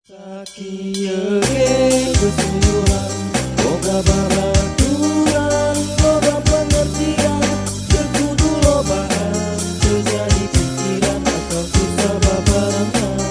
Sakieu ge geus uyuhan, boga babaturan loba pengertian, teu kudu lobaan, teu jadi pikiran asal susah babarengan.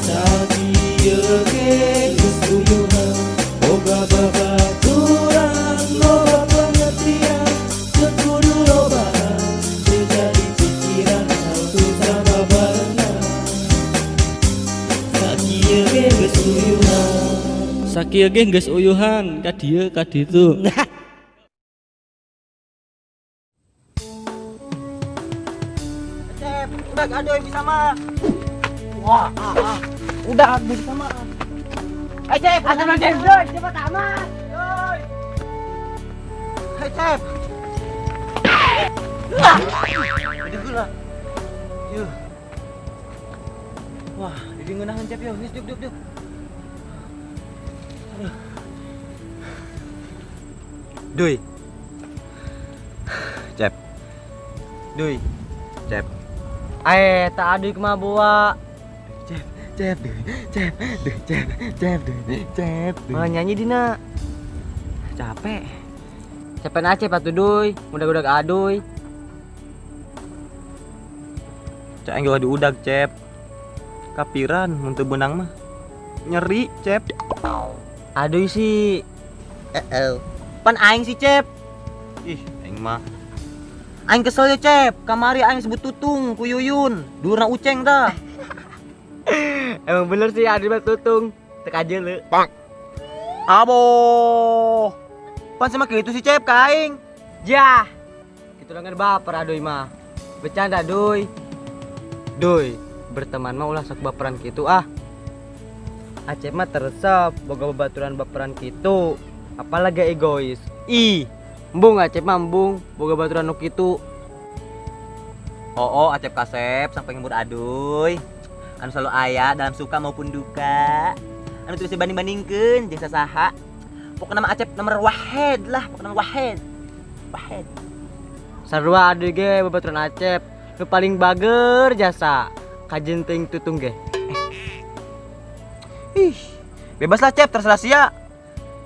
Sakieu ge geus uyuhan, boga babaturan loba pengertian, teu kudu lobaan, teu jadi pikiran asal susah babarengan. Sakieu ge geus uyuhan. Sakieu ge geus uyuhan ka dieu ka ditu. Cep, udah ada yang bisa mah. Wah, udah bisa mah. Eh, Cep, ada Cep, cepat amat. Hei, Cep. Udah gula. Yuh. Wah, jadi ngeunaheun Cep yo. Geus duk duk duk. Aduh. Duy. Cep. Duy. Cep. Eh, tak aduh kumaha bawa. Cep, Cep, duy, Cep, duy, Cep, Cep, duy, Cep, duy. Malah nyanyi dina. Capek. Capek acep atuh duy, udah-udah aduy. Cek aing ulah diudag, Cep. Kapiran mun teu beunang mah. Nyeri, Cep. Aduh sih. Eh, pan aing sih, Cep. Ih, aing mah. Aing kesel ya, Cep. Kamari aing sebut tutung ku Yuyun. Durna uceng tah. Emang bener sih aduh mah tutung. Tek aja lu. Bang. Abo. Pan sama gitu sih, Cep, ka aing. Jah. Kitu dengan baper aduh mah. Bercanda duy. Duy, berteman mah ulah sok baperan gitu ah. Acep mah teresep boga babaturan baperan gitu. Apalagi egois. Ih, embung Acep mah embung boga baturan nu kitu. Oh, Acep kasep sampai ngembur aduy. Anu selalu aya dalam suka maupun duka. Anu teu bisa banding-bandingkeun jeung sasaha. Pokokna mah Acep nomor wahed lah, pokokna mah wahed. Wahed. Sarua aduy ge babaturan Acep. Nu paling bager jasa. Kajen teuing tutung ge. Ih, bebas lah Cep, terserah sia.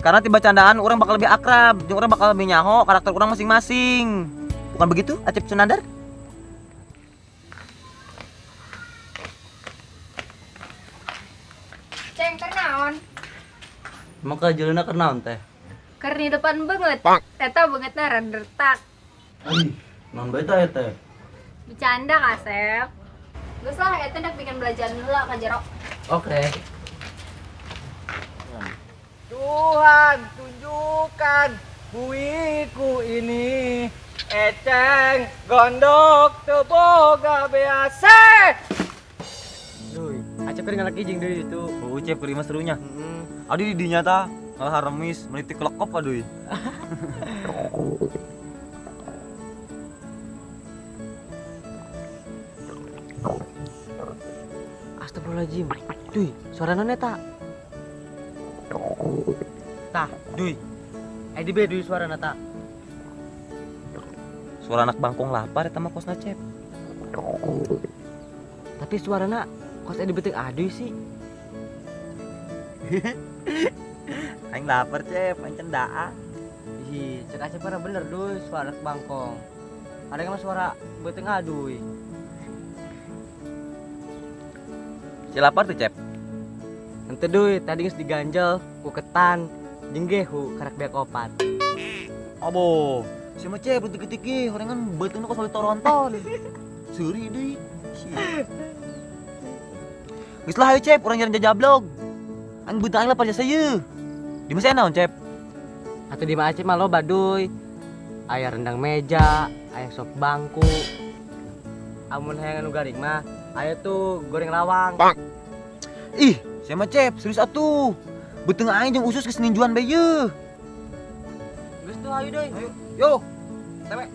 Karena tiba candaan orang bakal lebih akrab, jeung orang bakal lebih nyaho karakter orang masing-masing. Bukan begitu, Acep Sunandar? Ceng, keur naon? Maka jalanna keur naon teh? Keur di depan banget. Eta beungeutna rendertak. Ih, naon bae tah teh? Bercanda kasep. Geus lah eta ndak bikin belajar heula ka jero. Oke. Tuhan tunjukkan buiku ini. Eceng gondok teu boga biasa. Duy, Acep keur ngalaki jeung deui itu. Oh, Cep keur mah serunya. Aduh di dinya tah ngalah remis menitik lekop aduh. Astagfirullahaladzim. Duy, suara non eta. Tah, duy. Eh di be duy suara nata. Suara anak bangkong lapar eta mah kosna Cep. Tapi suarana kos edi beuteung aduy sih. Aing lapar Cep, aing cendaan. Ih, cek Acep mah bener duy suara anak bangkong. Ada mah suara beuteung aduy. Si lapar tuh Cep. Ente duy, tadi geus diganjel ku ketan jeung gehu karak beak opat. Abo, si mah Cep detik-detik horengan beuteungna kos balik toronton. Seuri deui. Geus lah ayo Cep, urang jalan jajablog. Aing beuteung aing lapar jasa yeuh. Di mana naon Cep? Atuh di mah Acep mah loba duy. Aya rendang meja, aya sop bangku. Amun hayang anu garing mah, aya tuh goreng lawang. Bang. Ih, sia mah Cep, serius atuh. Beuteung aing jeung usus geus ninjuan bae yeuh. Geus tuh ayo deui. Ayo, yo. Tewe.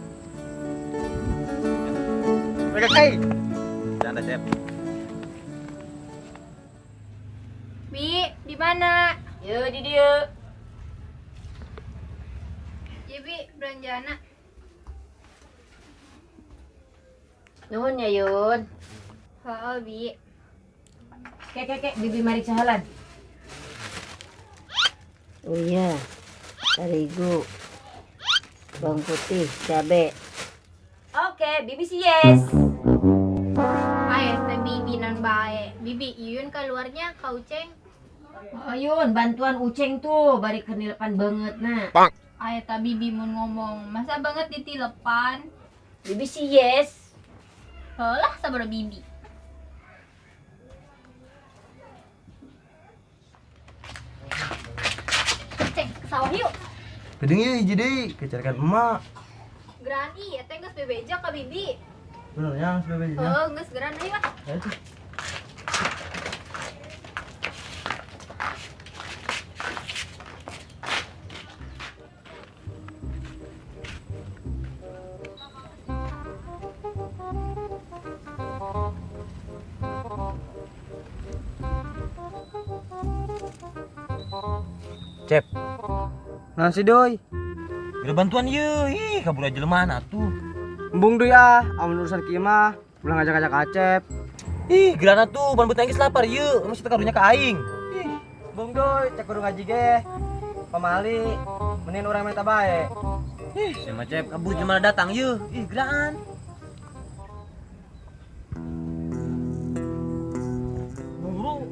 Mereka kai. Canda Cep. Bi, di mana? Yo di dieu. Ya Bi, belanjaana. Nuhun ya Yun. Heeh, Bi. Kek bibi mari sahalan. Oh iya, terigu, bawang putih, cabe. Oke, bibi sih yes. Ayo teh bibi non bae. Bibi Iyun keluarnya ka Uceng. Oh, Yun, bantuan Uceng tuh bari kenilepan banget nah. Ayo ta bibi mun ngomong, masa banget ditilepan? Bibi sih yes. Lah sabar bibi. Cek ke sawah yuk. Gedeng ieu hiji deui, kecerkan emak. Gerani, eta geus bebeja ka bibi. Bener nya geus bebeja. Heuh, geus geran ayo ah. Cep. Naon sih Doi? Ada bantuan ye, ih kabur aja jelema atuh. Embung Doi ah, amun urusan kieu mah ulah ngajak-ngajak Acep. Ih, gerana tuh ban betang geus lapar ye, masih teu karunya ka aing. Ih, embung Doi, cek kudu ngaji ge. Pamali, mending urang minta bae. Ih, sama Cep kabur jelema datang ye. Ih, geraan. Buru.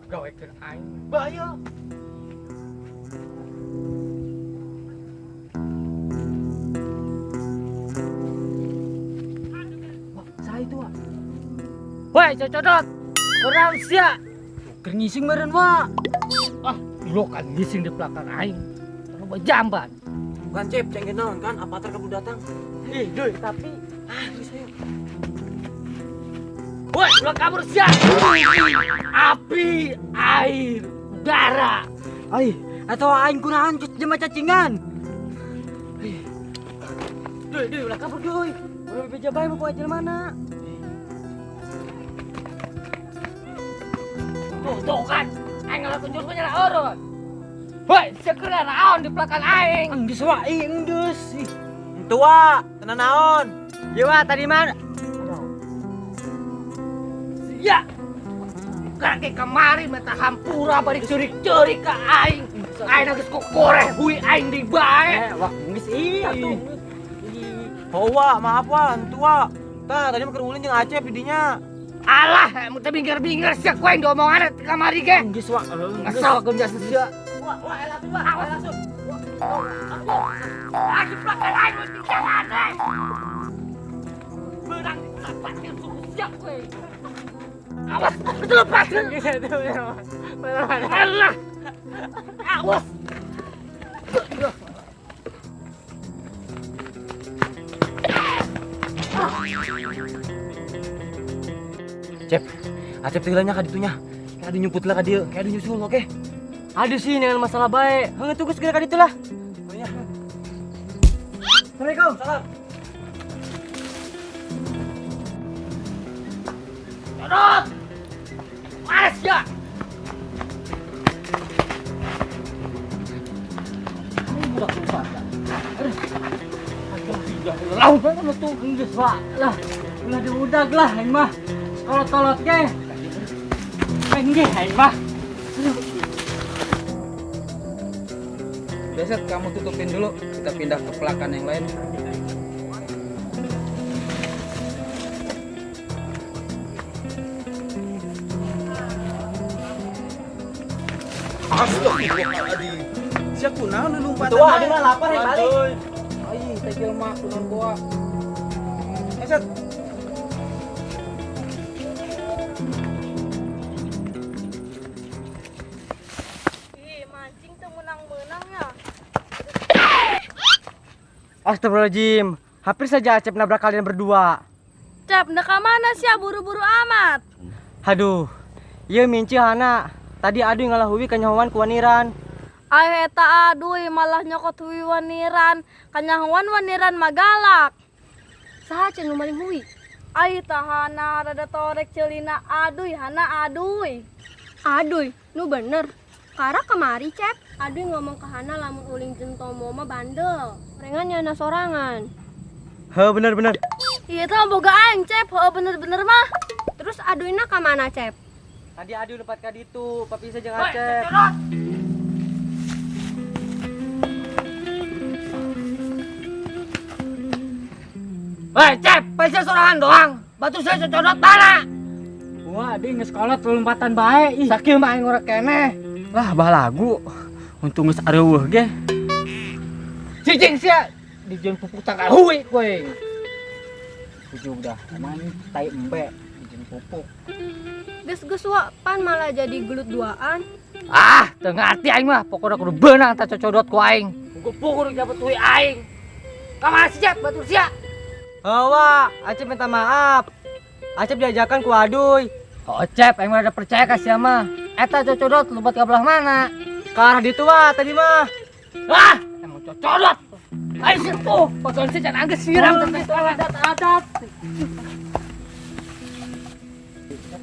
Gawekeun aing. Bahaya. Woi, cocodot. Kurang sia. Keur ngising meureun wa. Ah, lo kan ngising di belakang aing. Loba jamban. Bukan Cep, cengeng naon kan avatar kabur datang. Ih, Doi, tapi ah, geus ayo. Woi, ulah kabur sia. Api, air, udara. Ai, atau aing kunaon jelema cacingan. Doi, Doi, ulah kabur Doi. Ulah bebeja bae mau bawa jelema mana. Tuh kan, aing ngalakuin jurus nyala urut. Woi, sekeura naon di belakang aing. Enggeus wa, enggeus. Henteu wa, tenan naon. Ieu wa tadi mah. Sia. Kaki kemari mata hampura bari curi-curi ka aing. Aing geus kokoreh hui aing di bae. Wah, geus ih atuh. Oh wa, maaf wa, henteu wa. Tah, tadi mah keur ulin jeung Acep di dinya. Alah, emang teh bingger-bingger sia ku aing diomongan ka kamari ge. Geus wa, ngesel ku jasa sia. Wah, wah, elah tuh, wah, langsung. Ah, jeplakan aing lu di jalan eh. Beurang dilepasin suku sia ku aing. Awas, itu lepasin. Alah. Awas. Cep, Acep teh hilangnya ka ditunya. Kayak adu nyumput lah ka dieu, kayak adu nyusul, oke? Aduh sih dengan masalah bae. Heuh tunggu segera ka ditu lah. Oh iya. Assalamualaikum. Salam. Codot. Mares ya. Budak lupa. Aduh, tidak laut banget tuh. Geus wa lah. Ulah diudag lah aing mah. Kolot-kolot ge. Aing ge aing mah. Besok kamu tutupin dulu, kita pindah ke pelakan yang lain. Astagfirullahaladzim. Sia kunaon nu lompatan. Tuh, adi mah lapar yang balik. Ai, teh jelema kunaon boa. Eset. Ih, mancing teu menang-menang ya. Astagfirullahaladzim, hampir saja Acep nabrak kalian berdua. Cep, nek ka mana sia buru-buru amat? Aduh, ieu minci hana. Tadi aduh ngalahui kanyahoan ku waniran. Ai eta aduh malah nyokot hui waniran. Kanyahoan waniran magalak. Saha cenah nu maling hui? Ai tahana rada torek celina aduh hana aduh. Aduh, nu bener. Kara kemari, Cep. Aduh ngomong ke Hana lamun uling jeung Tomo mah bandel. Rengan nyana sorangan. Heuh bener-bener. Iya teh boga aing, Cep. Heuh bener-bener mah. Terus aduina ka mana, Cep? Tadi Aduy lompat ka ditu, papisah jeung Acep. Woi, Cep, paisah sorangan doang. Batu saya cocodot mana? Wah, Aduy geus kolot lompatan bae. Ih, sakieu mah aing ngorek keneh. Lah balagu. Untung geus areuweuh ge. Cicing sia dijieun pupuk tangkal hui kowe. Ujung dah, emang tai embe dijieun pupuk. Geus-geus wa pan malah jadi gelut duaan. Ah, teu ngarti aing mah, pokona kudu beunang tah cocodot ku aing. Pukul-pukul jabut hui aing. Ka mana sih, Cep? Batur sia. Oh, Wak, Acep minta maaf. Acep diajakan ku Aduy. Oh, Cep, aing mah ada percaya ka sia mah. Eta cocodot lompat ka belah mana? Ke arah ditu, Wak, tadi mah. Ah, emang cocodot. Aing sentuh, pagon sia can anggeus siram teh adat-adat.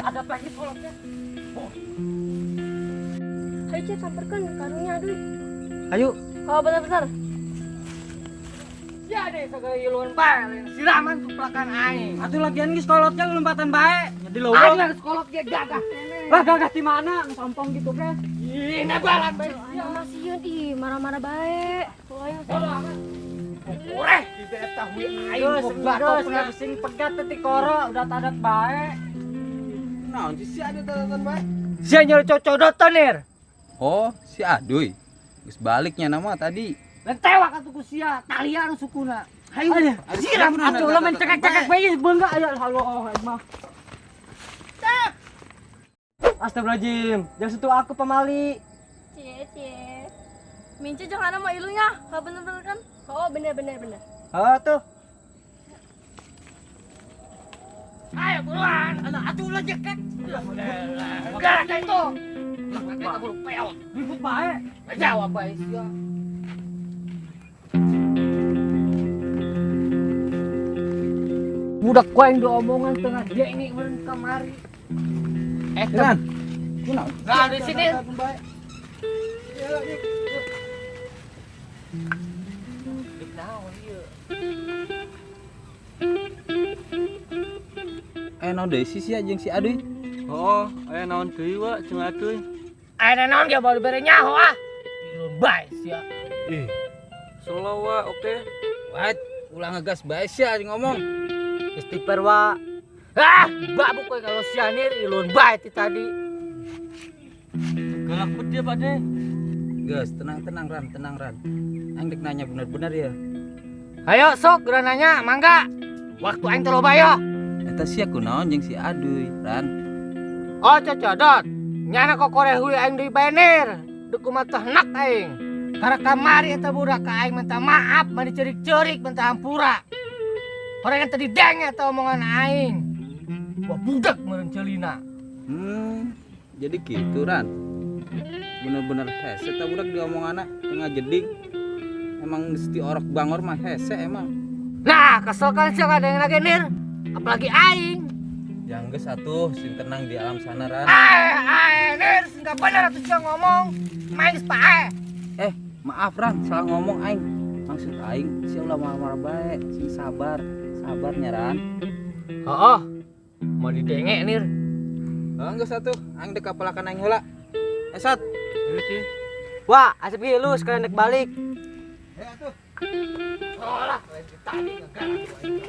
Ada lagi kolotnya. Oh. Ayo Cep, samperkan karungnya Aduy. Ayo. Oh, benar-benar. Ya deh, segala iluan bae, siraman tuplakan aing. Atuh lagian geus kolotnya lompatan bae. Jadi leuweung. Aing geus kolot ge gagah. Lah gagah di mana? Sompong gitu ge. Ih, nebalan bae. Aing masih yeun ih, marah-marah bae. Koreh di eta hui aing geus batok sing pegat teh tikoro udah tadat bae. Naon sih si Aduy tatatan bae? Sia nyeri cocodotan nir. Oh, si Aduy. Geus baliknya nama tadi. Lain tewak atuh ku sia, talian sukuna. Hayu, siram atuh ulah main cekek-cekek bae beungga aya halo mah. Astagfirullahaladzim, jangan sentuh aku pamali. Cie cie. Mince jangan sama ilunya, ha bener-bener kan? Oh, bener-bener bener. Ha tuh. Ayo buruan, anak atuh ulah jekek. Gara itu. Kita buru peot. Ribut bae. Jawab bae sia. Budak ku aing diomongan tengah denge meureun kamari. Eta. Kunaon? Nah, di sini. Aya naon deui sih sia jeung si Aduy? Oh, aya naon deui wa jeung Aduy? Aya naon ge baru bere nyaho ah. Ilun bae sia. Ih. Slow wa, oke. What? Ulah ngegas bae sia ngomong. Istighfar wa. Ah, babuk kowe kalau sia nir ilun bae ti tadi. Galak bet dia, Pak De. Geus, tenang-tenang Ran, tenang Ran. Aing dek nanya bener-bener ya. Ayo sok geura nanya, mangga. Waktu aing teh loba yo. Eta sia kunaon jeung si Aduy, Ran? Oh, cocodot. Nyana kokore hui aing deui bae nir. Deuk kumaha teh henak aing. Karena kamari eta budak ka aing minta maaf, mani ceurik-ceurik minta hampura. Orang yang tadi denge eta omongan aing. Wah budak meureun ceulina. Jadi gitu Ran. Bener-bener hese eta budak diomonganna tengah jeding. Emang geus diorok bangor mah hese emang. Nah, kesel kan sia ngadengin lagi nir. Apalagi aing. Yang geus atuh sing tenang di alam sana Ran. Ae, nir, sing gak bener atuh sia ngomong. Main geus pae. Maaf Ran, salah ngomong aing. Maksud aing sia ulah marah-marah bae, sing sabar. Sabarnya Ran. Heeh. Mau didenge nir. Heeh, geus atuh, aing dek ka pelakan aing heula. Esat. Wah, Asep ge lu sekalian dek balik. Heh atuh. Solah, lain tadi ngegarap aing.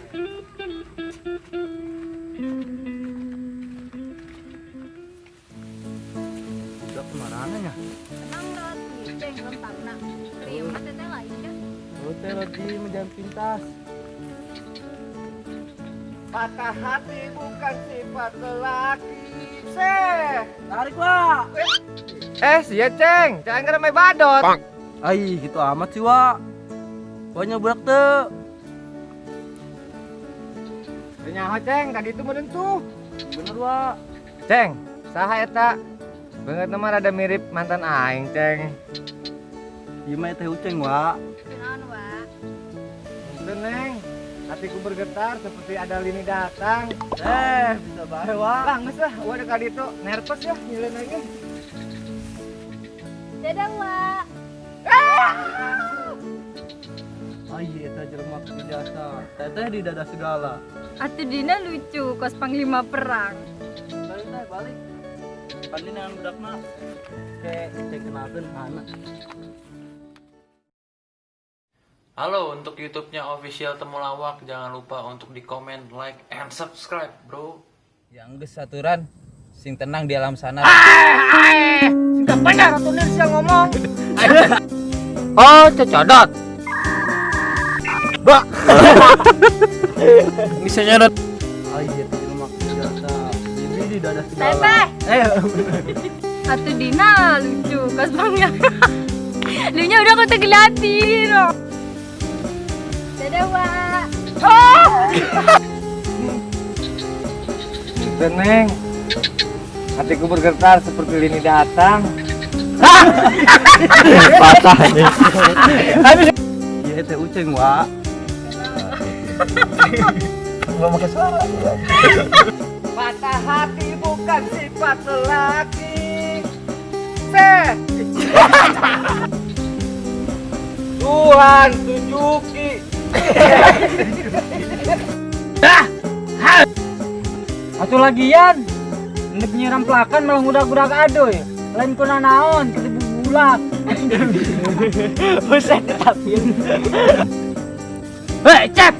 Udah kemana nya? Tenang Rod, ceng lempangna. Terima teteh lain kan? Oh, teh lagi menjam pintas. Patah hati bukan sifat lelaki. Seh, tarik Wak. Sia Ceng, jangan kena main badot. Ai, gitu amat sih Wak. Banyak budak teu. Nyaho Ceng, tadi itu meureun tuh. Bener Wak. Ceng, saha eta? Banget nama rada mirip mantan aing, Ceng. Ieu mah teh Uceng, Wak. Kunaon, Wak? Punten, Neng. Hatiku bergetar seperti ada lini datang. Bisa bae, Wak. Lah, geus lah, udah kali itu nervous ya nyilin lagi. Dadah, Wak. Ai, eta jelema jasa. Teteh di dada segala. Atuh dina lucu, kos panglima perang. Balik, teh, balik. Pan ini yang budak mah. Kayak cek kenalkeun Hana. Halo, untuk YouTube-nya official Temulawak, jangan lupa untuk di komen, like, and subscribe, bro. Yang geus aturan sing tenang di alam sana. Ah, sing bener atuh sia ngomong. Oh, cecodot. Ba. Bisa nyodot. Oh iya, tadi rumah senjata. Ini di dada segala. Teteh. Atuh Dina lucu, kas bangga. Lunya udah aku tegelatin. Dadah, Wak. Oh. Teneng. Hatiku bergetar seperti lini datang. Patah nih. Iya teh uceng, Wak. Gak pakai suara. Patah hati bukan sifat lelaki. Seh. Tuhan tunjuki. Atuh lagian ndek nyiram pelakan malah ngudag-ngudag aduy. Lain kuna naon ketipu bulak. Buset ditapin. Hei, Cep.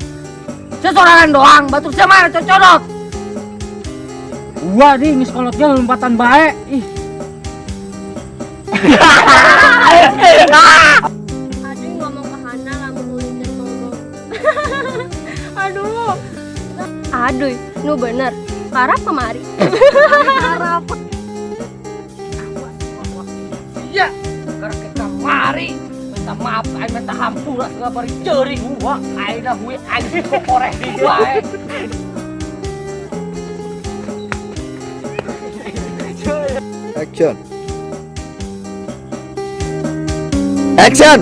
Sesorangan doang, batur sia mana cocodot. Wah, di geus kolot ge lompatan bae. Ih. Aduh ngomong ke Hana lamun ulin jeung ngomong. Aduh. Aduh, nu bener. Karap kemari. Karap. Iya, karena kita mari minta maaf, aing minta hampura segala bari ceuring gua, aing dah hui aing kokoreh di wae. Action. Action.